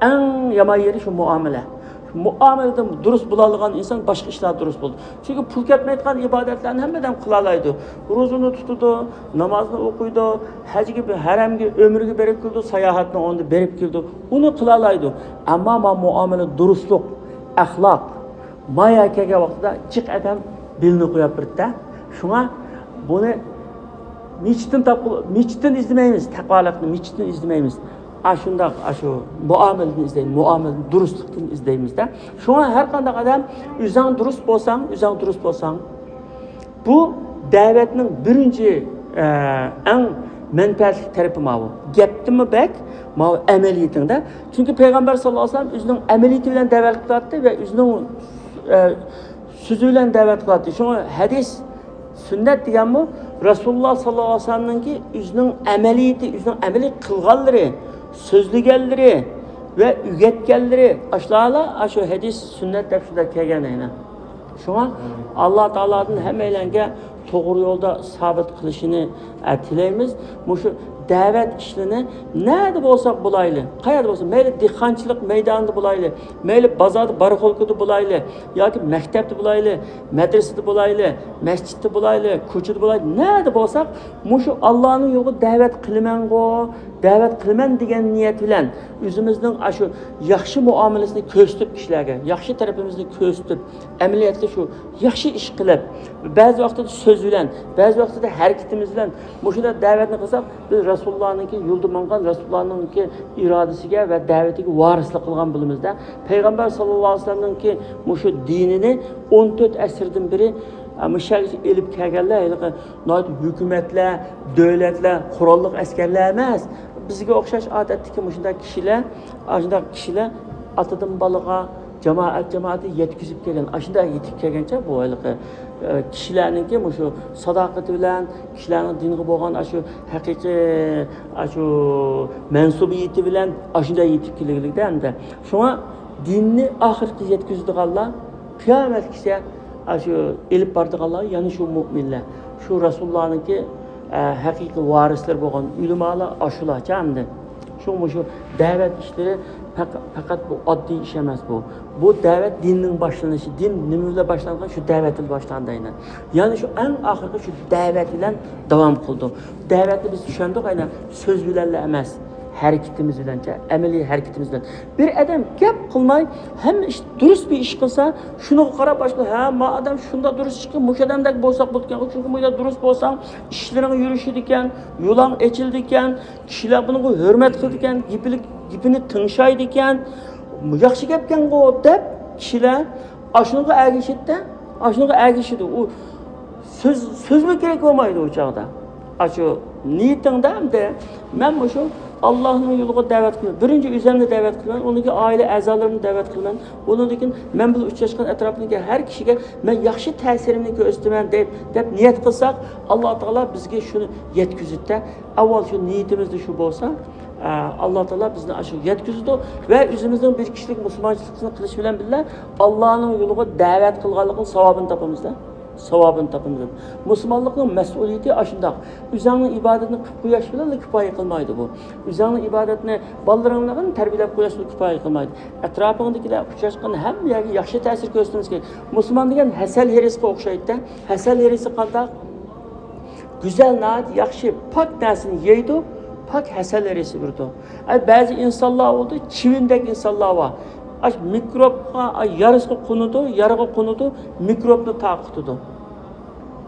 ئەڭ يامان يېرى شۇ مۇئامىلە. شۇ مۇئامىلىدە دۇرۇس بولالىغان ئىنسان باشقا ئىشلار دۇرۇس بولىدۇ. چۈنكى پۇل كەتمەيدىغان ئىبادەتلەرنى ھەممە ئادەم قىلالايدۇ. روزىنى تۇتىدۇ، نامازنى ئوقۇيدۇ، ھەجگە، ھەرەمگە، ئۆمرىگە بېرىپ كېلىدۇ، ساياھەتنى ئوندا بېرىپ كېلىدۇ. ئۇنى قىلالايدۇ. ئەمما ما مۇئامىلە، دۇرۇسلۇق، ئەخلاق، مايا كەلگەن ۋاقتىدا جىق ئادەم بېلىنى قويۇپ بېرىدىدە. شۇڭا بۇنى مىچىتتىن تاپ-، مىچىتتىن ئىزدىمەيمىز، تەقۋالىقنى مىچىتتىن ئىزدىمەيمىز. ئاشۇنداق، ئاشۇ مۇئامىلىدىن ئىزدەيمىز، مۇئامىلىدىن، دۇرۇستلۇقتىن ئىزدەيمىزدە. شۇڭا ھەر قانداق ئادەم ئۆزۈڭ دۇرۇست بولساڭ، ئۆزۈڭ دۇرۇست بولساڭ، بۇ دەۋەتنىڭ بىرىنچى، ئە، ئەڭ مەنپەئەتلىك تەرىپى ماۋۇ. گەپتىنمۇ بەك، ماۋۇ ئەمەلىيىتىڭدە. چۈنكى پەيغەمبەر ساللاللاھۇ ئەلەيھى ۋەسەللەم ئۆزىنىڭ ئەمەلىيىتى بىلەن دەۋەت قىلاتتى ۋە ئۆزىنىڭ، ئە، سۆزى بىلەن دەۋەت قىلاتتى. شۇڭا ھەدىس، سۈننەت دېگەنمۇ رەسۇلۇللا ساللاللاھۇ ئەلەيھى ۋەسەللەمنىڭكى ئۆزىنىڭ ئەمەلىيىتى، ئۆزىنىڭ ئەمەلىي قىلغانلىرى، سۆزلىگەنلىرى ۋە ئۆگەتكەنلىرى، ئاشۇلارلا، ئاشۇ ھەدىس، سۈننەت دەپ شۇنداق كەلگەن ئەينەن. شۇڭا ئاللا تائالادىن ھەممەيلەنگە توغرا يولدا سابىت قىلىشىنى، ئە، تىلەيمىز. مۇشۇ دەۋەت ئىشلىرىنى نەدە بولساق بولايلى، قەيەردە بولسا، مەيلى دېھقانچىلىق مەيدانىدا بولايلى، مەيلى بازاردا، بارخوبكىدا بولايلى، ياكى مەكتەپتە بولايلى، مەدرىسىدە بولايلى، مەسچىتتە بولايلى، كوچىدا بولايلى، نەدە بولساق، مۇشۇ ئاللانىڭ يولىغا دەۋەت قىلىمەنغۇ، دەۋەت قىلىمەن دېگەن نىيەت بىلەن ئۆزىمىزنىڭ ئاشۇ ياخشى مۇئامىلىسىنى كۆرسىتىپ كىشىلەرگە، ياخشى تەرىپىمىزنى كۆرسىتىپ، ئەمەلىيەتتە شۇ ياخشى ئىش قىلىپ، بەزى ۋاقىتتا سۆز بىلەن، بەزى ۋاقىتتا ھەرىكىتىمىز بىلەن مۇشۇنداق دەۋەتنى قىلساق، بىز رەسۇلۇللانىڭكى يولىدا ماڭغان، رەسۇلۇللانىڭكى ئىرادىسىگە ۋە دەۋىتىگە ۋارىسلىق قىلغان بولىمىزدا. پەيغەمبەر ساللاللاھۇ ئەلەيھى ۋەسەللەمنىڭكى مۇشۇ دىنىنى ئون تۆت ئەسىردىن بېرى، ئە، مۇشۇ يەرگىچە ئېلىپ كەلگەنلەر ھېلىقى ناھايىتى ھۆكۈمەتلەر، دۆلەتلەر، قوراللىق ئەسكەرلەر ئەمەس. بىزگە ئوخشاش ئادەتتىكى مۇشۇنداق كىشىلەر، ئاشۇنداق كىشىلەر ئاتىدىن بالىغا، جامائەت جامائەتكە يەتكۈزۈپ كەلگەن، ئاشۇنداق يېتىپ كەلگەنچە بۇ ھېلىقى، ئە، كىشىلەرنىڭكى مۇشۇ ساداقىتى بىلەن، كىشىلەرنىڭ دىنغا بولغان ئاشۇ ھەقىقىي، ئاشۇ مەنسۇبىيىتى بىلەن ئاشۇنداق يېتىپ كەلگەنلىكتە ئەمدى. شۇڭا دىننى ئاخىرقى يەتكۈزىدىغانلار، قىيامەتكىچە ئاشۇ ئېلىپ بارىدىغانلار يەنە شۇ مۆمىنلەر، شۇ رەسۇلۇللانىڭكى، ئە، ھەقىقىي ۋارىسلىرى بولغان ئۆلىمالار ئاشۇلارچە ئەمدى. شۇڭا مۇشۇ دەۋەت ئىشلىرى پەق-، پەقەت بۇ ئاددىي ئىش ئەمەس بۇ. بۇ دەۋەت دىننىڭ باشلىنىشى، دىن نېمە بىلەن باشلانغان؟ شۇ دەۋەت بىلەن باشلاندى ئەينەن. يەنى شۇ ئەڭ ئاخىرقى شۇ دەۋەت بىلەن داۋام قىلىدۇ. دەۋەتنى بىز چۈشەندۇق ئەينەن، سۆز بىلەنلا ئەمەس، ھەرىكىتىمىز بىلەنچە، ئەمەلىي ھەرىكىتىمىز بىلەن. بىر ئادەم گەپ قىلماي، ھەممە ئىش دۇرۇس بىر ئىش قىلسا، شۇنىڭغا قاراپ باشقا، ھە، ما ئادەم شۇنداق دۇرۇس ئىش قىلىپ، مۇشۇ ئادەمدەك بولساق بولىدىكەن، چۈنكى مۇشۇنداق دۇرۇس بولساڭ، ئىشلىرىڭ يۈرۈشىدىكەن، يولۇڭ ئېچىلىدىكەن، كىشىلەر بۇنىڭغا ھۆرمەت قىلىدىكەن، گېپىنى، گېپىنى تىڭشايدىكەن، ياخشى گەپكەنغۇ دەپ كىشىلەر ئاشۇنىڭغا ئەگىشىدىدە، ئاشۇنىڭغا ئەگىشىدۇ. ئۇ سۆز، سۆزمۇ كېرەك بولمايدۇ ئۇ چاغدا. ئاشۇ نىيىتىڭدە ئەمدى مەن مۇشۇ ئاللاھنىڭ يولىغا دەۋەت قىلىمەن. بىرىنچى ئۆزۈمنى دەۋەت قىلىمەن، ئۇنىڭ كېيىن ئائىلە ئەزالىرىمنى دەۋەت قىلىمەن، ئۇنىڭدىن كېيىن مەن بىلەن ئۇچراشقان ئەتراپىمدىكى ھەر كىشىگە مەن ياخشى تەسىرىمنى كۆرسىتىمەن دەپ، دەپ نىيەت قىلساق، ئاللا تائالا بىزگە شۇنى يەتكۈزىدىدە. ئاۋۋال شۇ نىيىتىمىزدە شۇ بولسا، ئە، ئاللا تائالا بىزنى ئاشۇ يەتكۈزىدۇ ۋە ئۆزىمىزنىڭ بىر كىشىلىك مۇسۇلمانچىلىقىمىزنى قىلىش بىلەن بىللە، ئاللانىڭ يولىغا دەۋەت قىلغانلىقىنىڭ ساۋابىنى تاپىمىزدە. ساۋابىنى تاپىمىز. مۇسۇلمانلىقنىڭ مەسئۇلىيىتى ئاشۇنداق. ئۆزۈڭنىڭ ئىبادىتىنى قىلىپ قويۇش بىلەنلا كىپايە قىلمايدۇ بۇ. ئۆزۈڭنىڭ ئىبادەتنى بالىلىرىڭنى تەربىيەلەپ قويۇش بىلەن كىپايە قىلمايدۇ. ئەتراپىڭدىكىلەر ئۇچراشقان ھەممە يەرگە ياخشى تەسىر كۆرسىتىمىز كېرەك. مۇسۇلمان دېگەن ھەسەل ھېرىسقا ئوخشايدۇ-دە. ھەسەل ھېرىسى قانداق؟ گۈزەل، ناھايىتى ياخشى، پاك نەرسىنى يەيدۇ، پاك ھەسەل ھېرىسى بېرىدۇ. ئەي، بەزى ئىنسانلار بولىدۇ، چىۋىندەك ئىنسانلار بار. ئاش مىكروبقا، ئاي، يارىسىغا قونىدۇ، يارىغا قونىدۇ، مىكروبنى تارقىتىدۇ.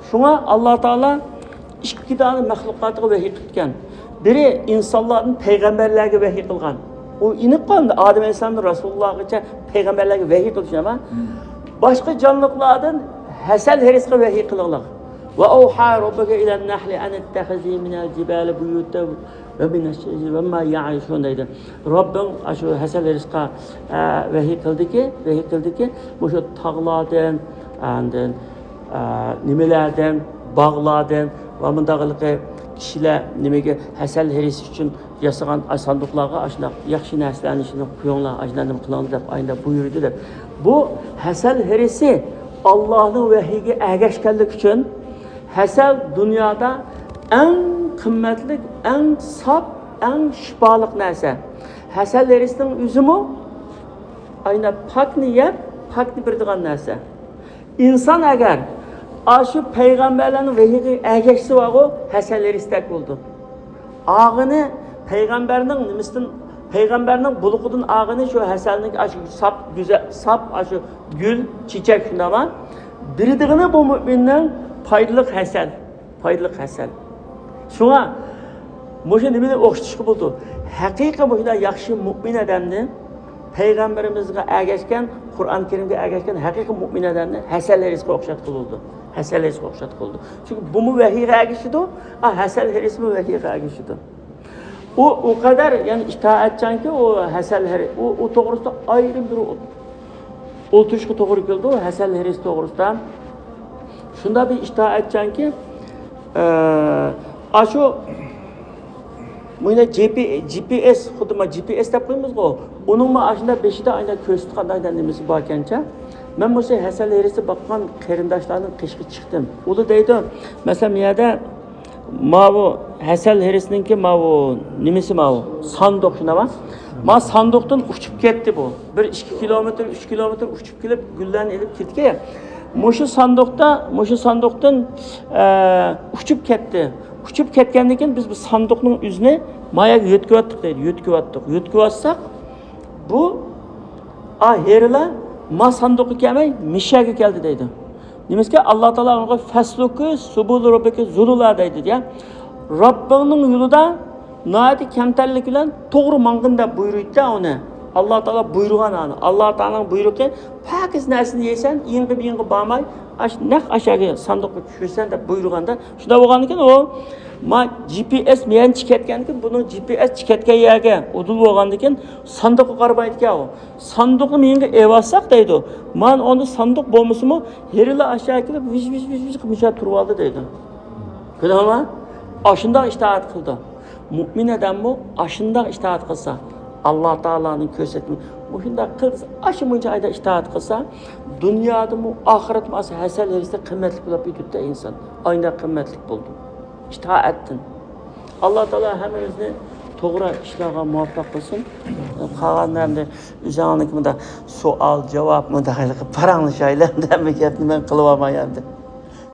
شۇڭا ئاللا تائالا ئىككى دانە مەخلۇقاتىغا ۋەھىي قىلىپتىكەن. بىرى ئىنسانلاردىن پەيغەمبەرلەرگە ۋەھىي قىلغان. ئۇ ئېنىق قويۇمدا ئادەم ئەلەيھىسسالامدىن رەسۇلۇللاغىچە پەيغەمبەرلەرگە ۋەھىي قىلىش ئەمەس. باشقا جانلىقلاردىن ھەسەل ھېرىسقا ۋەھىي قىلىڭلار. ۋە ئەۋھا رەببۇكە ئىلەن نەھلى ئەن ئىتتەخىزى مىنەل جىبالى بۇيۇتەن ۋە مىنەش شەجەرى ۋە ما يەئرۇشۇن دەيدۇ. رەببىڭ ئاشۇ ھەسەل ھېرىسقا، ئە، ۋەھىي قىلدىكى، ۋەھىي قىلدىكى، مۇشۇ تاغلاردىن، ئاندىن، ئە، نېمىلەردىن، باغلاردىن ۋە مۇنداق ھېلىقى كىشىلەر نېمىگە ھەسەل ھېرىسى ئۈچۈن ياسىغان ئاش ساندۇقلارغا ئاشۇنداق ياخشى نەرسىلەرنى شۇنى قويۇڭلار، ئاشۇنداق نېمە قىلىڭلار دەپ ئايندا بۇيرۇدى دەپ. بۇ ھەسەل ھېرىسى ئاللانىڭ ۋەھىيىگە ئەگەشكەنلىكى ئۈچۈن ھەسەل دۇنيادا ئەڭ قىممەتلىك، ئەڭ ساپ، ئەڭ شىپالىق نەرسە. ھەسەل ھېرىسىنىڭ ئۆزىمۇ ئاينا پاكنى يەپ، پاكنى بېرىدىغان نەرسە. ئىنسان ئەگەر ئاشۇ پەيغەمبەرلەرنىڭ ۋەھىيىگە ئەگەشسە بارغۇ، ھەسەل ھېرىسدەك بولىدۇ. ئاغىنى پەيغەمبەرنىڭ نېمىسىدىن، پەيغەمبەرنىڭ بۇلىقىدىن ئاغىنى شۇ ھەسەلنىڭ ئاشۇ ساپ گۈزەل، ساپ ئاشۇ گۈل، چېچەك شۇنداقما؟ بېرىدىغىنى بۇ مۇئمىننىڭ پايدىلىق ھەسەل. پايدىلىق ھەسەل. شۇڭا مۇشۇ نېمىنى ئوخشىتىشقا بولىدۇ؟ ھەقىقىي مۇشۇنداق ياخشى مۇئمىن ئادەمنى، پەيغەمبىرىمىزگە ئەگەشكەن، قۇرئان كەرىمگە ئەگەشكەن ھەقىقىي مۇئمىن ئادەمنى ھەسەل ھېرىسقا ئوخشاتقىلى بولىدۇ. ھەسەل ھېرىسقا ئوخشاتقىلى بولىدۇ. چۈنكى بۇمۇ ۋەھىيگە ئەگىشىدۇ، ئا، ھەسەل ھېرىسمۇ ۋەھىيگە ئەگىشىدۇ. ئۇ ئۇ قەدەر، يەنى ئىتائەتچانكى، ئۇ ھەسەل ھېرى-، ئۇ، ئۇ توغرىسىدا ئايرىم بىر ئولتۇرۇشقا توغرا كېلىدۇ، ھەسەل ھېرىس توغرىسىدا. شۇنداق بىر ئىتائەتچانكى، ئە، ئاشۇ مۇنى جى پى، جى پى ئېس، خۇددى ما جى پى ئېس دەپ قويىمىزغۇ، ئۇنىڭمۇ ئاشۇنداق بېشىدا ئاينا كۆرسىتىدىغان ئاينا نېمىسى باركەنچە. مەن مۇشۇ ھەسەل ھېرىسى باققان قېرىنداشلارنىڭ قېشىغا چىقتىم. ئۇلار دەيدۇ، مەسىلەن، بۇ يەردە ماۋۇ ھەسەل ھېرىسنىڭكى ماۋۇ نېمىسى ماۋۇ؟ ساندۇق شۇنداقما؟ ما ساندۇقتىن ئۇچۇپ كەتتى بۇ. بىر ئىككى كىلومېتىر، ئۈچ كىلومېتىر ئۇچۇپ كېلىپ گۈللەرنى ئېلىپ كېتىدىكەن. مۇشۇ ساندۇقتا، مۇشۇ ساندۇقتىن، ئە، ئۇچۇپ كەتتى. ئۇچۇپ كەتكەندىن كېيىن بىز بۇ ساندۇقنىڭ ئۆزىنى ما يەرگە يۆتكىۋەتتۇق دەيدۇ. يۆتكىۋەتتۇق. يۆتكىۋەتسەق بۇ، ئا، ھېرىلار ما ساندۇققا كەلمەي مىشەگە كەلدى دەيدۇ. نېمىسىكەن، ئاللا تائالا ئۇنىڭغا فەسلۇكى سۇبۇل رەببىكە زۇلۇلا دەيدۇ، دېگەن. رەببىڭنىڭ يولىدا ناھايىتى كەمتەرلىك بىلەن توغرا ماڭغىن دەپ بۇيرۇيدۇ ئۇنى. ئاللا تائالا بۇيرۇغان ئۇنى. ئاللا تائالانىڭ بۇيرۇقى، پاكىز نەرسىنى يەيسەن، يېڭىغا بېيىڭغا بارماي، ئاش-، نەق ئاشاغا ساندۇققا چۈشۈرسەن دەپ بۇيرۇغاندا، شۇنداق بولغاندىكىن ئۇ، ما جى پى ئېس مېيەن چىكەتكەندىكىن، بۇنىڭ جى پى ئېس چىكەتكەن يەرگە ئۇدۇل بولغاندىكىن ساندۇققا قارىمايدىكەن ئۇ. ساندۇقنى مېيىڭغا ئېۋالساق دەيدۇ. مانا ئۇندا ساندۇق بولمىسىمۇ، ھېرىلا ئاشاغا كېلىپ، ۋىژ، ۋىژ، ۋىژ، ۋىژ قىلىپ مۇشۇ تۇرۇۋالدى دەيدۇ. كۆردۈڭلارمۇ؟ ئاشۇنداق ئىتائەت قىلدى. مۇئمىن ئادەممۇ ئاشۇنداق ئىتائەت قىلسا، ئاللا تائالانىڭ كۆرسەتمە، مۇشۇنداق قىلسا، ئاشۇ مۇنچە ئايدا ئىتائەت قىلسا، دۇنيادىمۇ، ئاخىرەتمۇ ئاسا ھەسەل ھېرىسى قىممەتلىك بولۇپ كېتىدۇ ئىنسان. ئاينداق قىممەتلىك بولىدۇ. ئىتائەتتىن. ئاللا تائالا ھەممىمىزنى توغرا ئىشلارغا مۇۋەپپەق قىلسۇن. قالغان ئەمدى ئۆزۈڭنىڭكى مۇنداق سوئال، جاۋاب، مۇنداق ھېلىقى پاراڭلىشايلى ئەمدى، ھەممە گەپنى مەن قىلىۋالماي ئەمدى.